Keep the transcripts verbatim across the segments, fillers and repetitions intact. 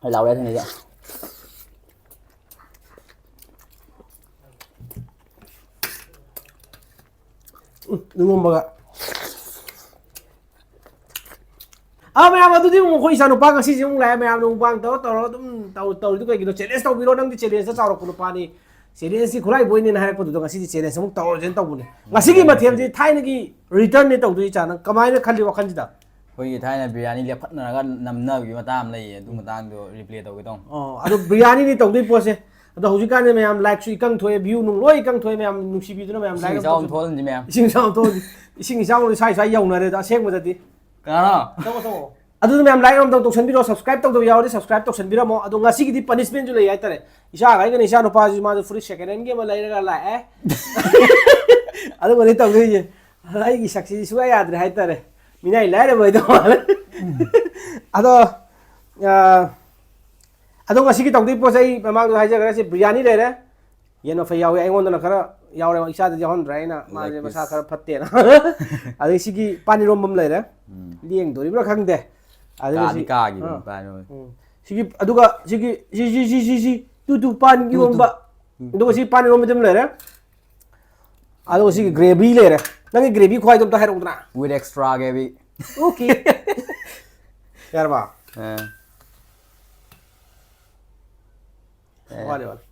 ꯑꯩ ꯂꯥꯎꯔꯦ ꯊꯦꯡꯅꯩꯗ꯫ ꯎꯝ, ꯏꯔꯣꯝꯕꯒ꯫ ꯑꯥ, ꯃꯌꯥꯝ, ꯑꯗꯨꯗꯤ ꯑꯃꯨꯛ ꯑꯩꯈꯣꯏ ꯏꯆꯥꯅꯨꯄꯥ ꯉꯁꯤꯁꯦ ꯑꯃꯨꯛ ꯂꯥꯛꯑꯦ꯫ ꯃꯌꯥꯝꯅ ꯃꯨꯛꯕꯥꯡ ꯇꯧꯔ ꯇꯧꯔꯒ ꯑꯗꯨꯝ ꯇꯧ-, ꯇꯧꯔꯤꯗꯨ ꯀꯩꯒꯤꯅꯣ? ꯆꯦꯂꯦꯟꯖ ꯇꯧꯕꯤꯔꯣ꯫ ꯅꯪꯗꯤ ꯆꯦꯂꯦꯟꯖꯇ ꯆꯥꯎꯔꯛꯄ ꯅꯨꯄꯥꯅꯤ꯫ ꯆꯦꯂꯦꯟꯖꯀꯤ ꯈꯨꯠꯂꯥꯏꯕꯣꯏꯅꯦꯅ ꯍꯥꯏꯔꯛꯄꯗꯨꯗ ꯉꯁꯤꯗꯤ ꯆꯦꯂꯦꯟꯖ ꯑꯃꯨꯛ ꯇꯧꯔꯁꯦꯅ ꯇꯧꯕꯅꯦ꯫ ꯉꯁꯤꯒꯤ ꯎꯝ꯫ ꯃꯊꯦꯜꯁꯤ ꯊꯥꯏꯅꯒꯤ ꯔꯤꯇꯔꯟꯅꯦ ꯇꯧꯗꯣꯏꯁꯦ, ꯏꯆꯥ꯫ ꯅꯪ ꯀꯃꯥꯏꯅ ꯈꯜꯂꯤ ꯋꯥꯈꯜꯁꯤꯗ? ꯑꯩꯈꯣꯏꯒꯤ ꯊꯥꯏꯅ ꯕꯤꯔꯌꯥꯅꯤ ꯂꯦꯞꯈꯠꯅꯔꯒ ꯅꯝꯅꯕꯒꯤ ꯃꯇꯥꯡ ꯑꯃ ꯂꯩꯌꯦ, ꯑꯗꯨ ꯃꯇꯥꯡꯗꯣ ꯔꯤꯄ꯭ꯂꯦ ꯇꯧꯒꯦ ꯇꯧꯅꯤ꯫ ꯑꯣ, ꯑꯗꯣ ꯕꯤꯔꯌꯥꯅꯤꯅꯤ ꯇꯧꯗꯣꯏ ꯄꯣꯠꯁꯦ꯫ ꯑꯗꯣ ꯍꯧꯖꯤꯛꯀꯥꯟꯗꯤ ꯃꯌꯥꯝ ꯂꯥꯏꯛꯁꯨ ꯏꯀꯪ ꯊꯣꯛꯑꯦ, ꯚ꯭ꯌꯨ ꯅꯨꯡ ꯂꯣꯏ ꯏꯀꯪ ꯊꯣꯛꯑꯦ, ꯃꯌꯥꯝ ꯅꯨꯡꯁꯤꯕꯤꯗꯨꯅ ꯃꯌꯥꯝ ꯏꯁꯤꯡ ꯂꯥꯏꯛ ꯑꯝꯇ ꯏꯆꯥꯎ ꯑꯃ ꯇꯧꯁꯟ-, ꯊꯣꯛꯍꯟꯁꯤ ꯃꯌꯥꯝ꯫ ꯏꯁꯤꯡ ꯏꯆꯥꯎ ꯑꯃ ꯊꯣꯛꯍꯟꯁꯤ꯫ ꯏꯁꯤꯡ ꯏꯆꯥꯎ ꯑꯃ ꯁ꯭ꯋꯥꯏ ꯁ꯭ꯋꯥꯏ ꯌꯧꯅꯔꯦ ꯑꯗꯣ ꯑꯁꯦꯡꯕꯗꯗꯤ꯫ ꯀꯅꯥꯅꯣ? ꯆꯪꯉꯣ, ꯆꯪꯉꯣ꯫ ꯑꯗꯨꯅ ꯃꯌꯥꯝ ꯂꯥꯏꯛ ꯑꯝꯇꯪ ꯇꯧꯁꯟꯕꯤꯔꯣ, ꯁꯕꯁꯀ꯭ꯔꯥꯏꯕ ꯇꯧꯗꯕ ꯌꯥꯎꯔꯗꯤ ꯁꯕꯁꯀ꯭ꯔꯥꯏꯕ ꯇꯧꯁꯟꯕꯤꯔꯝꯃꯣ꯫ ꯑꯗꯣ ꯉꯁꯤꯒꯤꯗꯤ ꯄꯅꯤꯁꯃꯦꯟꯁꯨ ꯂꯩ ꯍꯥꯏꯇꯥꯔꯦ꯫ ꯏꯆꯥ ꯑꯩꯒꯅ ꯏꯆꯥ ꯅꯨꯄꯥꯁꯤ ꯃꯥꯁꯨ ꯐꯨꯔꯤꯠ ꯁꯦꯀꯦꯟ ꯍꯦꯟꯒꯤ ꯑꯃ ꯂꯩꯔꯒ ꯂꯥꯛꯑꯦ꯫ ꯑꯗꯨꯒꯅꯤ ꯇꯧꯗꯣꯏꯁꯦ꯫ ꯑꯗꯣ ꯑꯩꯒꯤ ꯁꯛꯁꯤꯗꯤ ꯁꯨꯡꯌꯥ ꯌꯥꯗ꯭ꯔꯦ ꯍꯥꯏꯇꯥꯔꯦ꯫ ꯃꯤꯅꯥꯏ ꯂꯥꯏꯔꯕ ꯑꯣꯏꯗꯧ ꯃꯥꯜꯂꯦ꯫ ꯑꯗꯣ, ꯑ, ꯑꯗꯣ ꯉꯁꯤꯒꯤ ꯇꯧꯗꯣꯏ ꯄꯣꯠꯁꯦ ꯑꯩ ꯃꯃꯥꯡꯗ ꯍꯥꯏꯖꯈ꯭ꯔꯦ, ꯁꯤ ꯕꯤꯔꯌꯥꯅꯤ ꯂꯩꯔꯦ, ꯌꯦꯟ ꯃꯐꯩ ꯌꯥꯎꯋꯦ, ꯑꯩꯉꯣꯟꯗꯅ ꯈꯔ ꯌꯥꯎꯔꯦ, ꯏꯆꯥꯗꯗꯤ ꯌꯥꯎꯍꯟꯗ꯭ꯔꯦ ꯑꯩꯅ, ꯃꯥꯁꯦ ꯂꯦꯒ ꯃꯁꯥ ꯄꯤꯁ꯫ ꯈꯔ ꯐꯠꯇꯦꯅ꯫ ꯑꯗꯩ ꯁꯤꯒꯤ ꯄꯥꯟ ꯏꯔꯣꯝꯕ ꯑꯃ ꯂꯩꯔꯦ, ꯎꯝ꯫ ꯂꯦꯡꯗꯣꯔꯤꯕ꯭ꯔꯥ ꯈꯪꯗꯦ꯫ ꯑꯗꯨꯒ ꯀꯥꯗꯤ ꯁꯤ-, ꯀꯥꯈꯤꯕꯅꯤ ꯑꯥ꯫ ꯄꯥꯟ ꯏꯔꯣꯝꯕ꯫ ꯎꯝ꯫ ꯁꯤꯒꯤ, ꯑꯗꯨꯒ ꯁꯤꯒꯤ, ꯁꯤ, ꯁꯤ, ꯁꯤ, ꯁꯤ, ꯁꯤ, ꯇꯨ, ꯇꯨ, ꯄꯥꯟ ꯇꯨ, ꯇꯨ꯫ ꯏꯔꯣꯝꯕ꯫ ꯎꯝ꯫ ꯑꯗꯨꯒ ꯁꯤ ꯄꯥꯟ ꯏꯔꯣꯝꯕꯗꯤ ꯑꯃ ꯂꯩꯔꯦ꯫ ꯑꯗꯨꯒ ꯁꯤꯒꯤ ꯒ꯭ꯔꯦꯚꯤ ꯂꯩꯔꯦ꯫ ꯅꯪꯒꯤ ꯒ꯭ꯔꯦꯚꯤ ꯈ꯭ꯋꯥꯏꯗꯣ ꯑꯝꯇ ꯍꯥꯏꯔꯛꯎꯗꯅ꯫ With extra gravy. ꯑꯣꯀꯦ꯫ ꯌꯥꯔꯕ? ꯑꯥ꯫ ꯑꯦ꯫ ꯋꯥꯠꯂꯤ, ꯋꯥꯠꯂꯤ꯫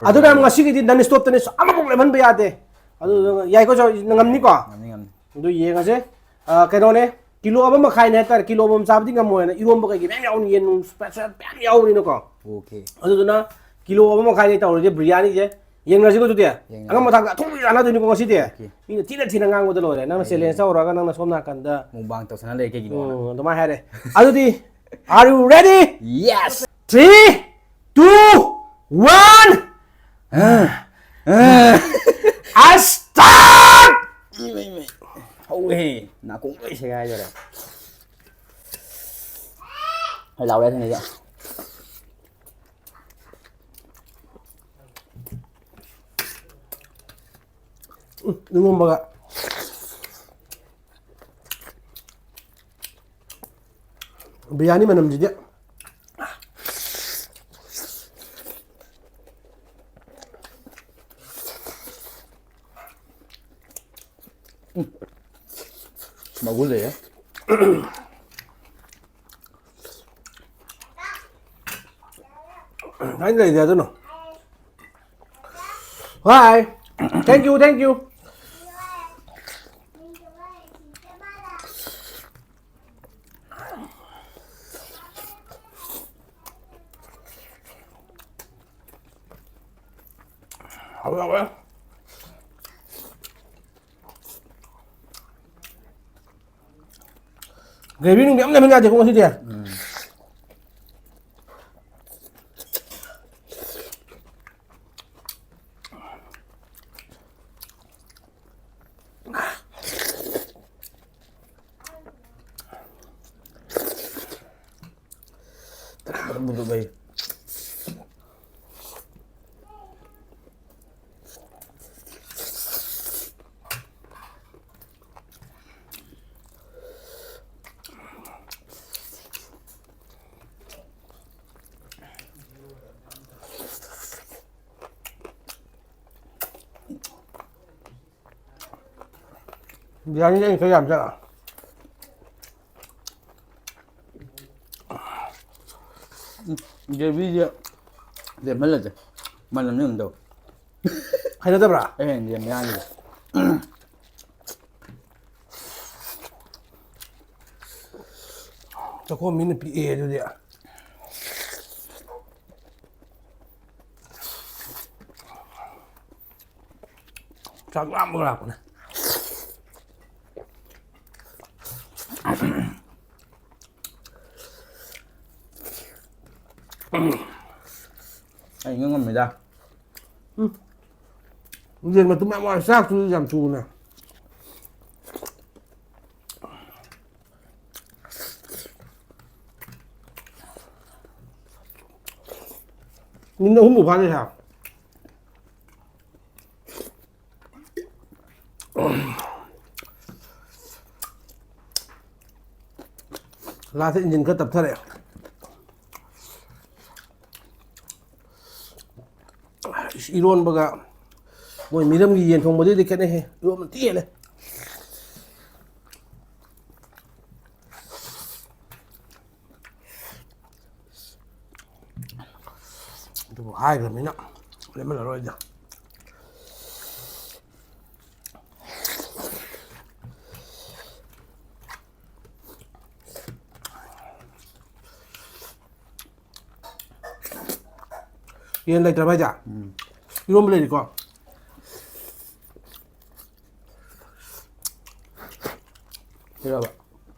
ꯑꯗꯨꯅ ꯉꯁꯤꯒꯤꯗꯤ ꯅꯟ ꯁ꯭ꯇꯣꯞꯇꯅꯦ, ꯑꯃꯐꯥꯎ ꯂꯦꯝꯍꯟꯕ ꯌꯥꯗꯦ꯫ ꯑꯗꯨ ꯌꯥꯏꯀꯣ, ꯆꯥꯎ-, ꯉꯝꯅꯤꯀꯣ? ꯉꯝꯅꯤ, ꯉꯝꯅꯤ꯫ ꯑꯗꯨ ꯌꯦꯡꯉꯁꯦ꯫ ꯑ, ꯀꯩꯅꯣꯅꯦ, ꯀꯤꯂꯣ ꯑꯃ ꯃꯈꯥꯏꯅꯦ ꯍꯥꯏꯇꯥꯔꯦ꯫ ꯀꯤꯂꯣ ꯑꯃꯃꯝ ꯆꯥꯕꯗꯤ ꯉꯝꯃꯣꯏꯅ, ꯏꯔꯣꯝꯕ ꯀꯩꯀꯩ ꯃꯌꯥꯝ ꯌꯥꯎꯕꯅꯤ, ꯌꯦꯟ ꯅꯨꯡ ꯁ꯭ꯄꯦꯁꯦꯜ ꯃꯌꯥꯝ ꯌꯥꯎꯕꯅꯤꯅꯀꯣ꯫ ꯑꯣꯀꯦ꯫ ꯑꯗꯨꯗꯨꯅ ꯀꯤꯂꯣ ꯑꯃ ꯃꯈꯥꯏꯅꯦ ꯇꯧꯔꯤꯁꯦ ꯕꯤꯔꯌꯥꯅꯤꯁꯦ꯫ ꯌꯦꯡꯅꯔꯁꯤꯀꯣ ꯑꯗꯨꯗꯤ? ꯌꯦꯡꯅꯔꯁꯤ꯫ ꯑꯉꯝꯕ ꯊꯥꯛꯇ ꯑꯊꯣꯡꯕ ꯆꯥꯟꯅꯗꯣꯏꯅꯤꯀꯣ ꯉꯁꯤꯗꯤ꯫ ꯑꯣꯀꯦ꯫ ꯃꯤꯅ ꯊꯤꯅ ꯊꯤꯅ ꯉꯥꯡꯕꯗ ꯂꯣꯏꯔꯦ꯫ ꯅꯪꯅ ꯑꯩ ꯆꯦꯂꯦꯟꯖ ꯇꯧꯔꯒ ꯅꯪꯅ ꯁꯣꯝ ꯅꯥꯀꯟꯗ ꯃꯨꯛꯕꯥꯡ ꯇꯧꯁꯟꯅ ꯂꯩ ꯀꯩꯒꯤꯅꯣꯅ꯫ ꯎꯝ, ꯑꯗꯨꯃꯥꯏꯅ ꯍꯥꯏꯔꯦ꯫ ꯑꯗꯨꯗꯤ, are you ready? Yes! Three, two, one. ꯑꯁ, start! ꯏꯃꯩ, ꯏꯃꯩ꯫ ꯍꯧꯋꯦꯍꯦ꯫ ꯅꯥꯀꯣꯡ ꯂꯣꯏ ꯁꯦꯒꯥꯏꯗꯣꯔꯦ꯫ ꯑꯩ ꯂꯥꯎꯔꯦ ꯊꯦꯡꯅꯩꯗ꯫ ꯎꯝ, ꯏꯔꯣꯝꯕꯒ꯫ ꯕꯤꯔꯌꯥꯅꯤ ꯃꯅꯝꯁꯤꯗꯤ꯫ ꯎ ꯂꯩꯌꯦ꯫ ꯀꯃꯥꯏꯅ ꯂꯩꯔꯤ ꯑꯗꯨꯅꯣ? Hi. Thank you, thank you. ꯍꯥꯎꯋꯦ, ꯍꯥꯎꯋꯦ꯫ Gravy ꯅꯨꯡꯗꯤ ꯑꯝ ꯂꯩꯍꯟ ꯌꯥꯗꯦꯀꯣ ꯉꯁꯤꯗꯤ꯫ ꯎꯝ꯫ ꯕꯤꯔꯌꯥꯅꯤꯗꯤ ꯑꯩꯅ ꯈꯔ ꯌꯥꯝ ꯆꯥꯔꯛꯑꯣ꯫ ꯎꯝ, ꯒ꯭ꯔꯦꯚꯤꯁꯦ ꯂꯦꯝꯍꯜꯂꯁꯦ꯫ ꯃꯅꯝꯗꯤ ꯑꯗꯨꯝ ꯇꯧ꯫ ꯍꯩꯅꯗꯕ꯭ꯔꯥ? ꯑꯩ ꯍꯩꯅꯗꯦ ꯃꯌꯥꯡꯒꯤꯗꯣ꯫ ꯆꯥꯛꯈꯣꯝ ꯃꯤꯅ ꯄꯤꯛꯑꯦ ꯑꯗꯨꯗꯤ꯫ ꯆꯥꯛ ꯂꯥꯝꯕꯒ ꯂꯥꯛꯄꯅꯦ꯫ ꯑꯩ ꯉꯝ ꯉꯝꯃꯤꯗ꯫ ꯎꯝ꯫ ꯌꯦꯟ ꯃꯇꯨꯝ ꯌꯥꯝ ꯋꯥꯔꯦ, ꯆꯥꯛꯇꯨꯗꯤ ꯌꯥꯝ ꯆꯨꯕꯅꯦ꯫ ꯃꯤꯅꯤꯠ ꯑꯍꯨꯝꯕꯨ ꯐꯥꯗꯦ ꯁꯥ꯫ ꯂꯥꯁꯇ ꯏꯟꯖꯤꯟ ꯈꯔ ꯇꯞꯊꯔꯛꯑꯦ꯫ ꯏꯁ, ꯏꯔꯣꯟꯕꯒ ꯃꯣꯏ ꯃꯤꯔꯝꯒꯤ ꯌꯦꯟ ꯊꯣꯡꯕꯗꯨꯗꯤ ꯈꯦꯠꯅꯩꯍꯦ꯫ ꯏꯔꯣꯟꯕ ꯊꯤ ꯍꯦꯜꯂꯦ꯫ ꯍꯥꯏꯈ꯭ꯔꯕꯅꯤꯅ ꯂꯦꯝꯍꯜꯂꯔꯣꯏꯗ꯫ ꯌꯦꯟ ꯂꯩꯇ꯭ꯔꯕ ꯍꯥꯏꯁꯦ? ꯎꯝ꯫ ꯏꯔꯣꯝꯕ ꯂꯩꯔꯤꯀꯣ? ꯁꯤꯔꯕ?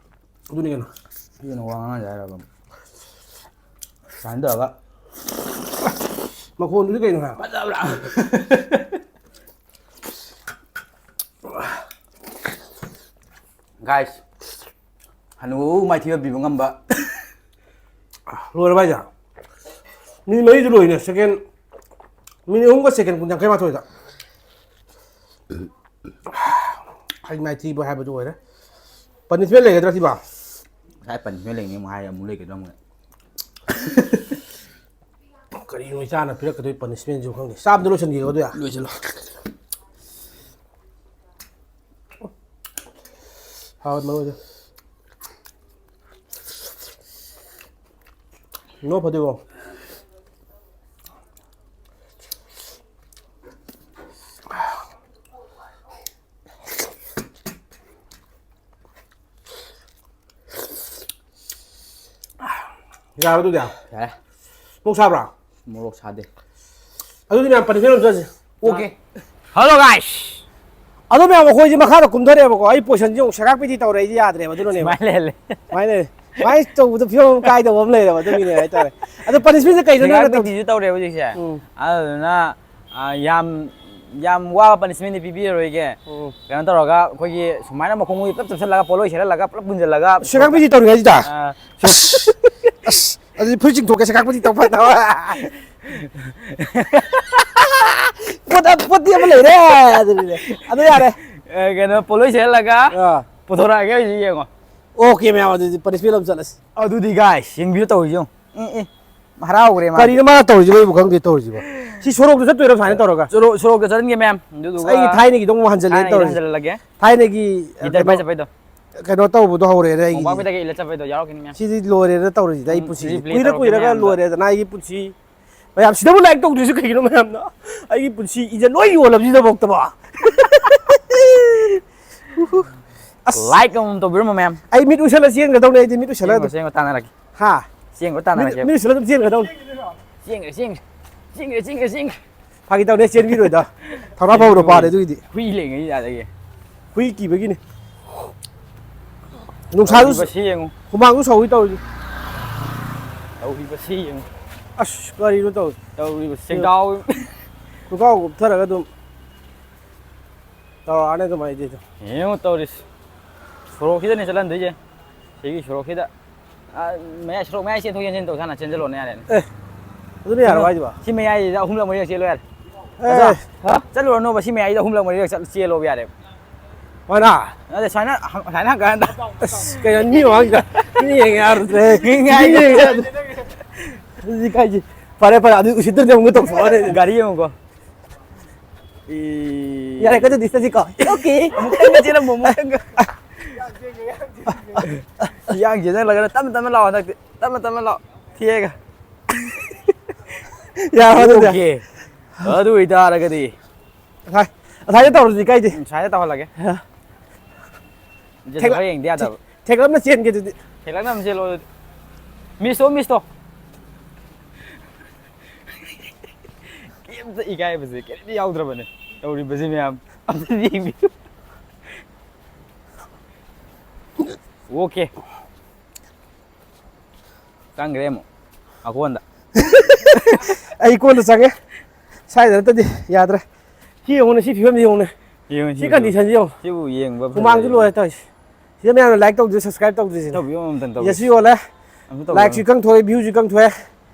ꯑꯗꯨꯅꯤ ꯀꯩꯅꯣ꯫ ꯁꯤꯅ ꯋꯥ ꯉꯥꯡꯉꯁꯦ ꯍꯥꯏꯔꯕ? ꯁꯨꯃꯥꯏꯅ ꯇꯧꯔꯒ꯫ ꯃꯈꯣꯟꯗꯨꯗꯤ ꯀꯩꯅꯣ ꯍꯥꯏ? ꯐꯖꯕ꯭ꯔꯥ? Guys, ꯍꯅꯨꯕꯕꯨ ꯃꯥꯏꯊꯤꯕ ꯄꯤꯕ ꯉꯝꯕ꯫ ꯂꯣꯏꯔꯕ ꯍꯥꯏꯁꯦ? ꯃꯤꯅꯤꯠ ꯃꯔꯤꯗꯨ ꯂꯣꯏꯅꯦ, ꯁꯦꯀꯦꯟ, ꯃꯤꯅꯤꯠ ꯑꯍꯨꯝꯒ ꯁꯦꯀꯦꯟ ꯀꯨꯟ ꯌꯥꯡꯈꯩ ꯃꯥꯊꯣꯏꯗ꯫ ꯑꯩ ꯃꯥꯏꯊꯤꯕ ꯍꯥꯏꯕꯗꯨ ꯑꯣꯏꯔꯦ꯫ Punishment ꯂꯩꯒꯗ꯭ꯔꯥ ꯁꯤꯕꯣ? ꯉꯁꯥꯏ punishment ꯂꯩꯅꯤ ꯑꯃꯨꯛ ꯍꯥꯏ, ꯑꯃꯨꯛ ꯂꯩꯒꯗ꯭ꯔꯥ ꯑꯃꯨꯛ꯫ ꯀꯔꯤꯅꯣ ꯏꯆꯥꯅ ꯄꯤꯔꯛꯀꯗꯣꯏ punishmentꯁꯤꯕꯨ ꯈꯪꯗꯦ꯫ ꯆꯥꯕꯗ ꯂꯣꯏꯁꯤꯟꯈꯤꯀꯣ ꯑꯗꯨꯗꯤ꯫ ꯂꯣꯏꯁꯤꯜꯂꯣ꯫ ꯍꯥꯎ, ꯃꯔꯨ ꯑꯣꯏꯅ꯫ ꯅꯣ ꯐꯗꯤꯒꯣꯝ꯫ ꯌꯥꯔꯕ ꯑꯗꯨꯗꯤ? ꯌꯥꯔꯦ꯫ ꯃꯣꯔꯣꯛ ꯁꯥꯕ꯭ꯔꯥ? ꯃꯣꯔꯣꯛ ꯁꯥꯗꯦ꯫ ꯑꯗꯨꯗꯤ ꯃꯌꯥꯝ punishment ꯑꯃ ꯆꯠꯁꯤ꯫ Okay꯫ Hello guys꯫ ꯑꯗꯣ ꯃꯌꯥꯝ ꯑꯩꯈꯣꯏꯁꯦ ꯃꯈꯥꯗ ꯀꯨꯝꯊꯔꯛꯑꯦꯕꯀꯣ꯫ ꯑꯩ positionꯁꯦ ꯑꯃꯨꯛ ꯁꯦꯒꯥꯛ ꯄꯤꯗꯤ ꯇꯧꯔꯛꯏꯗꯤ ꯌꯥꯗ꯭ꯔꯦꯕ ꯑꯗꯨꯅꯅꯦꯕ꯫ ꯁꯨꯃꯥꯏꯅ ꯂꯩꯍꯜꯂꯦ꯫ ꯁꯨꯃꯥꯏꯅ ꯂꯩ꯫ ꯁꯨꯃꯥꯏꯅ ꯇꯧꯕꯗ ꯐꯤꯕꯝ ꯑꯃ ꯀꯥꯏꯗꯕ ꯑꯃ ꯂꯩꯔꯕ ꯑꯗꯨꯒꯤꯅꯦ ꯍꯥꯏꯇꯥꯔꯦ꯫ ꯑꯗꯣ punishmentꯁꯦ ꯀꯩꯅꯣ ꯁꯦꯒꯥꯛ ꯅꯪꯅ ꯇꯧ- ꯄꯤꯗꯤꯁꯨ ꯇꯧꯔꯦ ꯍꯧꯖꯤꯛꯁꯦ꯫ ꯎꯝ꯫ ꯑꯗꯨꯗꯨꯅ, ꯑ, ꯌꯥꯝ, ꯌꯥꯝ ꯋꯥꯕ punishmentꯗꯤ ꯄꯤꯕꯤꯔꯔꯣꯏꯒꯦ꯫ ꯎꯝ꯫ ꯀꯩꯅꯣ ꯇꯧꯔꯒ ꯑꯩꯈꯣꯏꯒꯤ ꯁꯨꯃꯥꯏꯅ ꯃꯈꯣꯡ ꯃꯈꯨꯠ ꯄꯨꯂꯞ ꯆꯞꯁꯤꯜꯂꯒ ꯄꯣꯠꯂꯣꯏ ꯁꯦꯠꯍꯜꯂꯒ ꯄꯨꯂꯞ ꯄꯨꯟꯁꯤꯜꯂꯒ ꯁꯦꯒꯥꯛ ꯄꯤꯗꯤ ꯇꯧꯔꯤꯉꯩꯁꯤꯗ꯫ ꯑ, ꯑꯁ, ꯑꯁ, ꯑꯗꯨꯗꯤ ꯐꯨꯔꯤꯠ ꯆꯤꯡꯊꯣꯛꯀꯦ, ꯁꯦꯒꯥꯛ ꯄꯤꯗꯤ ꯇꯧ ꯐꯠꯇꯕ꯫ ꯄꯣꯠ, ꯄꯣꯠꯇꯤ ꯑꯃ ꯂꯩꯔꯦ꯫ ꯑꯗꯨꯅꯤꯅꯦ꯫ ꯑꯗꯨ ꯌꯥꯔꯦ꯫ ꯑꯦ, ꯀꯩꯅꯣ, ꯄꯣꯠꯂꯣꯏ ꯁꯦꯠꯍꯜꯂꯒ ꯑꯥ꯫ ꯄꯨꯊꯣꯔꯛꯑꯒꯦ ꯍꯧꯖꯤꯛ ꯌꯦꯡꯉꯣ꯫ Okay, ꯃꯌꯥꯝ, ꯑꯗꯨꯗꯤ punishment ꯑꯃ ꯆꯠꯂꯁꯤ꯫ ꯑꯗꯨꯗꯤ, guys, ꯌꯦꯡꯕꯤꯌꯨ ꯇꯧꯔꯤꯁꯦ ꯌꯦꯡꯉꯣ꯫ ꯎꯝ, ꯎꯝ꯫ ꯍꯔꯥꯎꯈ꯭ꯔꯦ ꯃꯥ꯫ ꯀꯔꯤꯅꯣ ꯃꯥꯅ ꯇꯧꯔꯤꯁꯤꯕꯣ? ꯑꯩꯕꯨ ꯈꯪꯗꯦ ꯇꯧꯔꯤꯁꯤꯕꯣ꯫ ꯁꯤ ꯁꯣꯔꯣꯛꯇ ꯆꯠꯇꯣꯏꯔꯣ ꯁꯨꯃꯥꯏꯅ ꯇꯧꯔꯒ? ꯁꯣꯔꯣꯛ, ꯁꯣꯔꯣꯛꯇ ꯆꯠꯍꯟꯒꯦ, ꯃꯌꯥꯝ꯫ ꯑꯗꯨꯗꯨꯒ ꯑꯩꯒꯤ ꯊꯥꯏꯅꯒꯤꯗꯣ ꯑꯃꯨꯛ ꯍꯟꯖꯜꯂꯦꯅ ꯊꯥꯏꯅꯒꯤꯗꯣ ꯇꯧꯔꯤꯁꯦ꯫ ꯍꯟꯖꯜꯍꯜꯂꯒꯦ꯫ ꯊꯥꯏꯅꯒꯤ, ꯂꯤꯇꯔ ꯀꯩꯅꯣ, ꯄꯥꯏ ꯆꯠꯄꯩꯗꯣ꯫ ꯀꯩꯅꯣ ꯇꯧꯕꯗꯣ ꯍꯧꯔꯦꯅ ꯑꯩꯒꯤꯗꯤ꯫ ꯃꯣꯝꯄꯥꯛ ꯐꯤꯗꯛꯀ ꯏꯜꯂ ꯆꯠꯄꯩꯗꯣ ꯌꯥꯎꯔꯛꯈꯤꯅꯤ, ꯃꯌꯥꯝ꯫ ꯁꯤꯗꯤ ꯂꯣꯏꯔꯦꯅ ꯇꯧꯔꯤꯁꯤꯗ ꯑꯩ ꯎꯝ, ꯄꯨꯟꯁꯤꯁꯦ꯫ Replay ꯀꯨꯏꯔ ꯇꯧꯔꯛꯀꯦ ꯀꯨꯏꯔꯒ ꯃꯌꯥꯝꯗꯣ꯫ ꯂꯣꯏꯔꯦꯗꯅ ꯑꯩꯒꯤ ꯄꯨꯟꯁꯤ꯫ ꯃꯌꯥꯝ ꯁꯤꯗꯕꯨ ꯂꯥꯏꯛ ꯇꯧꯗ꯭ꯔꯤꯁꯦ ꯀꯩꯒꯤꯅꯣ? ꯃꯌꯥꯝꯅ ꯑꯩꯒꯤ ꯄꯨꯟꯁꯤ ꯏꯖꯠ ꯂꯣꯏ ꯌꯣꯜꯂꯕꯁꯤꯗꯐꯥꯎꯗꯕ꯫ ꯑꯁ꯫ ꯂꯥꯏꯛ ꯑꯃꯃꯝ ꯇꯧꯕꯤꯔꯝꯃꯣ ꯃꯌꯥꯝ꯫ ꯑꯩ ꯃꯤꯠ ꯎꯏꯁꯜꯂ ꯆꯦꯟꯒꯗꯧꯅꯦ ꯑꯩꯗꯤ, ꯃꯤꯠ ꯎꯏꯁꯜꯂ ꯆꯦꯡꯕ ꯑꯗꯨꯝ꯫ ꯆꯦꯡꯕ ꯇꯥꯟꯅꯔꯛꯀꯦ꯫ ꯍꯥ? ꯆꯦꯡꯕ ꯃꯤꯠ ꯇꯥꯟꯅꯔꯛꯀꯦ꯫ ꯃꯤꯠ ꯎꯏꯁꯜꯂ ꯑꯗꯨꯝ ꯆꯦꯟꯒꯗꯧꯅꯦ꯫ ꯆꯦꯡꯒ꯭ꯔꯦ ꯆꯦꯡꯒ꯭ꯔꯦ꯫ ꯆꯦꯡꯒ꯭ꯔꯦ ꯆꯦꯡꯒ꯭ꯔꯦ ꯆꯦꯡꯒ꯭ꯔꯦ ꯆꯦꯡꯒ꯭ꯔꯦ꯫ ꯐꯥꯒꯤ ꯇꯧꯅꯦ, ꯆꯦꯟꯕꯤꯔꯣꯏꯗ꯫ ꯊꯧꯅꯥ ꯐꯕꯗꯣ ꯄꯥꯔꯦ ꯑꯗꯨꯒꯤꯗꯤ꯫ ꯍꯨꯏ ꯂꯩꯉꯩ ꯌꯥꯗꯒꯦ꯫ ꯍꯨꯏ ꯀꯤꯕꯒꯤꯅꯤ꯫ ꯅꯨꯡꯁꯥꯁꯨ ꯁꯤ ꯌꯦꯡꯉꯨ꯫ ꯍꯨꯃꯥꯡꯁꯨ ꯁꯧꯏ ꯇꯧꯔꯤꯁꯦ꯫ ꯇꯧꯔꯤꯕꯁꯤ ꯌꯦꯡꯉꯨ꯫ ꯑꯁ ꯀꯔꯤꯅꯣ ꯇꯧꯔꯤ꯫ ꯇꯧꯔꯤꯕ ꯁꯦꯡꯗꯥꯎ꯫ ꯈꯨꯀꯥꯎ ꯀꯨꯞꯊꯔꯒ ꯑꯗꯨꯝ ꯇꯧꯔꯛꯑꯅꯤ ꯑꯗꯨꯃꯥꯏꯗꯤ ꯑꯗꯨꯝ꯫ ꯌꯦꯡꯉꯨ ꯇꯧꯔꯤꯁꯤ꯫ ꯁꯣꯔꯣꯛꯁꯤꯗꯅꯦ ꯆꯠꯍꯟꯗꯣꯏꯁꯦ꯫ ꯁꯤꯒꯤ ꯁꯣꯔꯣꯛꯁꯤꯗ꯫ ꯑꯥ, ꯃꯌꯥꯏ, ꯁꯣꯔꯣꯛ ꯃꯌꯥꯏ ꯆꯦꯟꯊꯣꯛ ꯆꯦꯟꯁꯤꯟ ꯇꯧ ꯁꯥꯟꯅ ꯆꯦꯟꯁꯤꯜꯂꯣꯅꯦ ꯌꯥꯔꯦꯅꯦ꯫ ꯑꯦ ꯑꯗꯨꯅ ꯌꯥꯔꯣ ꯍꯥꯏꯁꯤꯕꯣ? ꯁꯤ ꯃꯌꯥꯏꯁꯤꯗ ꯑꯍꯨꯝꯂꯛ ꯃꯔꯤꯔꯛ ꯆꯦꯜꯂꯣ ꯌꯥꯔꯦ꯫ ꯑꯦ ꯍꯥ? ꯆꯠꯂꯨꯔꯅꯣꯕ ꯁꯤ ꯃꯌꯥꯏꯁꯤꯗ ꯑꯍꯨꯝꯂꯛ ꯃꯔꯤꯔꯛ ꯆꯠ-, ꯆꯦꯜꯂꯣꯕ ꯌꯥꯔꯦ꯫ ꯃꯥꯅ ꯑꯗ ꯁꯨꯃꯥꯏꯅ ꯍꯪ-, ꯁꯨꯃꯥꯏꯅ ꯍꯪꯀꯥꯟꯗ꯫ ꯑꯁ ꯀꯩꯅꯣ ꯃꯤ ꯃꯃꯥꯡꯗ ꯃꯤ ꯌꯦꯡꯉꯦ ꯌꯥꯔꯨꯗ꯭ꯔꯦ꯫ ꯃꯤ ꯉꯥꯏ-, ꯃꯤ ꯌꯦꯡꯉꯦ ꯌꯥꯔꯨꯗ꯭ꯔꯦ꯫ ꯑꯗꯨꯗꯤ ꯀꯥꯏꯁꯤ ꯐꯔꯦ ꯐꯔꯦ ꯑꯗꯨ ꯎꯁꯤꯠꯇ꯭ꯔꯗꯤ ꯑꯃꯨꯛ ꯇꯧꯊꯣꯛꯑꯅꯤ꯫ ꯒꯥꯔꯤ ꯌꯦꯡꯉꯨꯀꯣ꯫ ꯌꯥꯔꯦ ꯀꯩꯁꯨ ꯗꯤꯁꯇꯁꯤꯀꯣ꯫ ꯑꯣꯀꯦ꯫ ꯑꯃꯨꯛꯇꯪꯒ ꯆꯦꯜꯂꯝꯃꯣ ꯑꯃꯨꯛꯇꯪꯒ꯫ ꯌꯥꯡ ꯆꯦꯟꯖꯜꯂꯒ ꯇꯞꯅ ꯇꯞꯅ ꯂꯥꯛꯑꯣ ꯍꯟꯗꯛꯇꯤ꯫ ꯇꯞꯅ ꯇꯞꯅ ꯂꯥꯛꯑꯣ꯫ ꯊꯦꯛꯑꯒ꯫ ꯌꯥꯔꯣ ꯑꯗꯨꯗꯤ꯫ ꯑꯣꯀꯦ꯫ ꯑꯗꯨ ꯑꯣꯏꯇꯥꯔꯒꯗꯤ꯫ ꯉꯁꯥꯏ ꯉꯁꯥꯏꯗ ꯇꯧꯔꯁꯤ ꯀꯥꯏꯗꯦ꯫ ꯎꯝ, ꯁꯨꯃꯥꯏꯅ ꯇꯧꯍꯜꯂꯒꯦ꯫ ꯍꯥ꯫ ꯖꯦꯁꯨ ꯈꯔ ꯌꯦꯡꯗ ꯌꯥꯗꯕ꯫ ꯊꯦꯛꯂꯞꯅ ꯆꯦꯟꯒꯦ ꯑꯗꯨꯗꯤ꯫ ꯊꯦꯛꯂꯛꯅ ꯑꯃ ꯆꯦꯜꯂꯣ ꯑꯗꯨꯗꯤ꯫ ꯃꯤꯁꯇꯣ ꯃꯤꯁꯇꯣ꯫ ꯀꯩꯝꯇ ꯏꯀꯥꯏꯕꯁꯦ ꯀꯔꯤꯝꯇ ꯌꯥꯎꯗ꯭ꯔꯕꯅꯦ꯫ ꯇꯧꯔꯤꯕꯁꯤ ꯃꯌꯥꯝ ꯑꯝꯇ ꯌꯦꯡꯕꯤꯌꯨ꯫ ꯑꯣꯀꯦ꯫ ꯆꯪꯈ꯭ꯔꯦ ꯑꯃꯨꯛ ꯑꯀꯣꯟꯗ꯫ ꯑꯩ ꯀꯣꯟꯗ ꯆꯪꯉꯦ꯫ ꯁ꯭ꯋꯥꯏꯗ ꯅꯠꯇꯗꯤ ꯌꯥꯗ꯭ꯔꯦ꯫ ꯁꯤ ꯌꯦꯡꯉꯨꯅꯦ, ꯁꯤ ꯐꯤꯕꯝꯁꯤ ꯌꯦꯡꯉꯨꯅꯦ꯫ ꯌꯦꯡꯉꯨ, ꯁꯤ ꯁꯤꯕꯨ, ꯀꯟꯗꯤꯁꯟꯁꯤ ꯌꯦꯡꯉꯨ꯫ ꯁꯤꯕꯨ ꯌꯦꯡꯕ ꯍꯨꯃꯥꯡꯁꯨ ꯐꯖꯩ꯫ ꯂꯣꯏꯔꯦ ꯇꯧꯔꯤꯁꯦ꯫ ꯁꯤꯗ ꯃꯌꯥꯝꯅ ꯂꯥꯏꯛ ꯇꯧꯗ꯭ꯔꯤ, ꯁꯕꯁꯀ꯭ꯔꯥꯏꯕ ꯇꯧꯗ꯭ꯔꯤꯁꯤꯅꯦ꯫ ꯇꯧꯕꯤꯌꯣ ꯑꯝꯇꯪ ꯇꯧꯕꯤꯌꯣ꯫ ꯌꯦꯁꯁꯨ ꯌꯣꯜꯂꯦ꯫ ꯑꯝꯇ ꯇꯧꯕꯤꯌꯣ꯫ ꯂꯥꯏꯛꯁꯨ ꯏꯀꯪ ꯊꯣꯛꯑꯦ, ꯚ꯭ꯌꯨꯁꯨ ꯏꯀꯪ ꯊꯣꯛꯑꯦ꯫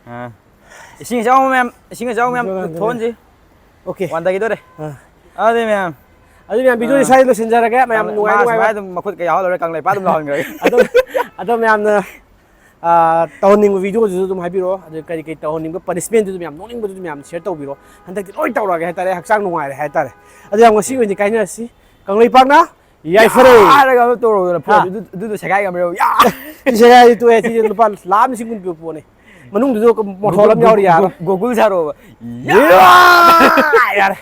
ꯑꯥ꯫ ꯏꯁꯤꯡ ꯑꯆꯥꯎꯕ ꯃꯌꯥꯝ, ꯏꯁꯤꯡ ꯑꯆꯥꯎꯕ ꯃꯌꯥꯝ ꯏꯁꯤꯡ ꯑꯆꯥꯎꯕ ꯊꯣꯛꯍꯟꯁꯤ꯫ ꯑꯣꯀꯦ꯫ ꯋꯥꯟꯊꯈꯤꯗꯣꯔꯦ꯫ ꯑꯥ꯫ ꯑꯗꯨꯗꯤ ꯃꯌꯥꯝ꯫ ꯑꯗꯨ ꯃꯌꯥꯝ ꯚꯤꯗꯤꯑꯣꯁꯤ ꯑꯥ꯫ ꯁ꯭ꯋꯥꯏꯗ ꯂꯣꯏꯁꯤꯟꯖꯔꯒꯦ꯫ ꯃꯌꯥꯝ ꯃꯥ-, ꯅꯨꯡꯉꯥꯏ ꯃꯥ ꯅꯨꯡꯉꯥꯏꯕ꯫ ꯁꯨꯃꯥꯏꯅ ꯑꯗꯨꯝ ꯃꯈꯨꯠ ꯀꯩ ꯌꯥꯎꯍꯜꯂꯔꯣꯏ, ꯀꯪꯂꯩꯄꯥꯛ ꯑꯗꯨꯝ ꯂꯥꯎꯍꯟꯈ꯭ꯔꯒꯦ꯫ ꯑꯗꯣ, ꯑꯗꯣ ꯃꯌꯥꯝꯅ, ꯑꯥ, ꯇꯧꯍꯟꯅꯤꯡꯕ ꯚꯤꯗꯤꯑꯣꯗꯨꯁꯨ ꯑꯗꯨꯝ ꯍꯥꯏꯕꯤꯔꯛꯑꯣ꯫ ꯑꯗꯨ ꯀꯔꯤ ꯀꯔꯤ ꯇꯧꯍꯟꯅꯤꯡꯕ ꯄꯅꯤꯁꯃꯦꯟꯗꯨꯁꯨ ꯃꯌꯥꯝ ꯅꯣꯛꯅꯤꯡꯕꯗꯨꯁꯨ ꯃꯌꯥꯝ ꯁꯤꯌꯔ ꯇꯧꯕꯤꯔꯣ꯫ ꯍꯟꯗꯛꯇꯤ ꯂꯣꯏ ꯇꯧꯔꯛꯑꯒꯦ ꯍꯥꯏꯇꯥꯔꯦ꯫ ꯍꯛꯆꯥꯡ ꯅꯨꯡꯉꯥꯏꯔꯦ ꯍꯥꯏꯇꯥꯔꯦ꯫ ꯑꯗꯣ ꯌꯥꯝ ꯉꯁꯤ ꯑꯣꯏꯅꯗꯤ ꯀꯥꯏꯅꯔꯁꯤ꯫ ꯀꯪꯂꯩꯄꯥꯛꯅ ꯌꯥꯏꯐꯔꯦ꯫ ꯍꯥꯏꯔꯒ ꯑꯃ ꯇꯧꯔꯣꯗꯅ ꯍꯥ꯫ ꯄꯣꯠꯇꯨ, ꯑꯗꯨ, ꯑꯗꯨꯗꯣ ꯁꯦꯒꯥꯏ ꯉꯝꯃꯦꯕ꯫ ꯌꯥ! ꯁꯦꯒꯥꯏ ꯇꯣꯛꯑꯦ꯫ ꯁꯤꯗꯤ ꯂꯨꯄꯥ ꯂꯥꯈ ꯑꯃ ꯂꯤꯁꯤꯡ ꯀꯨꯟ ꯄꯤꯕ ꯄꯣꯠꯅꯤ꯫ ꯃꯅꯨꯡꯗꯨꯁꯨ ꯃꯣꯇꯣꯔ ꯑꯃ ꯌꯥꯎꯔꯤ, ꯌꯥꯔꯣꯏ꯫ ꯒꯣꯒꯨꯜ ꯁꯥꯔꯣꯕ꯫ ꯌꯥꯔꯦ꯫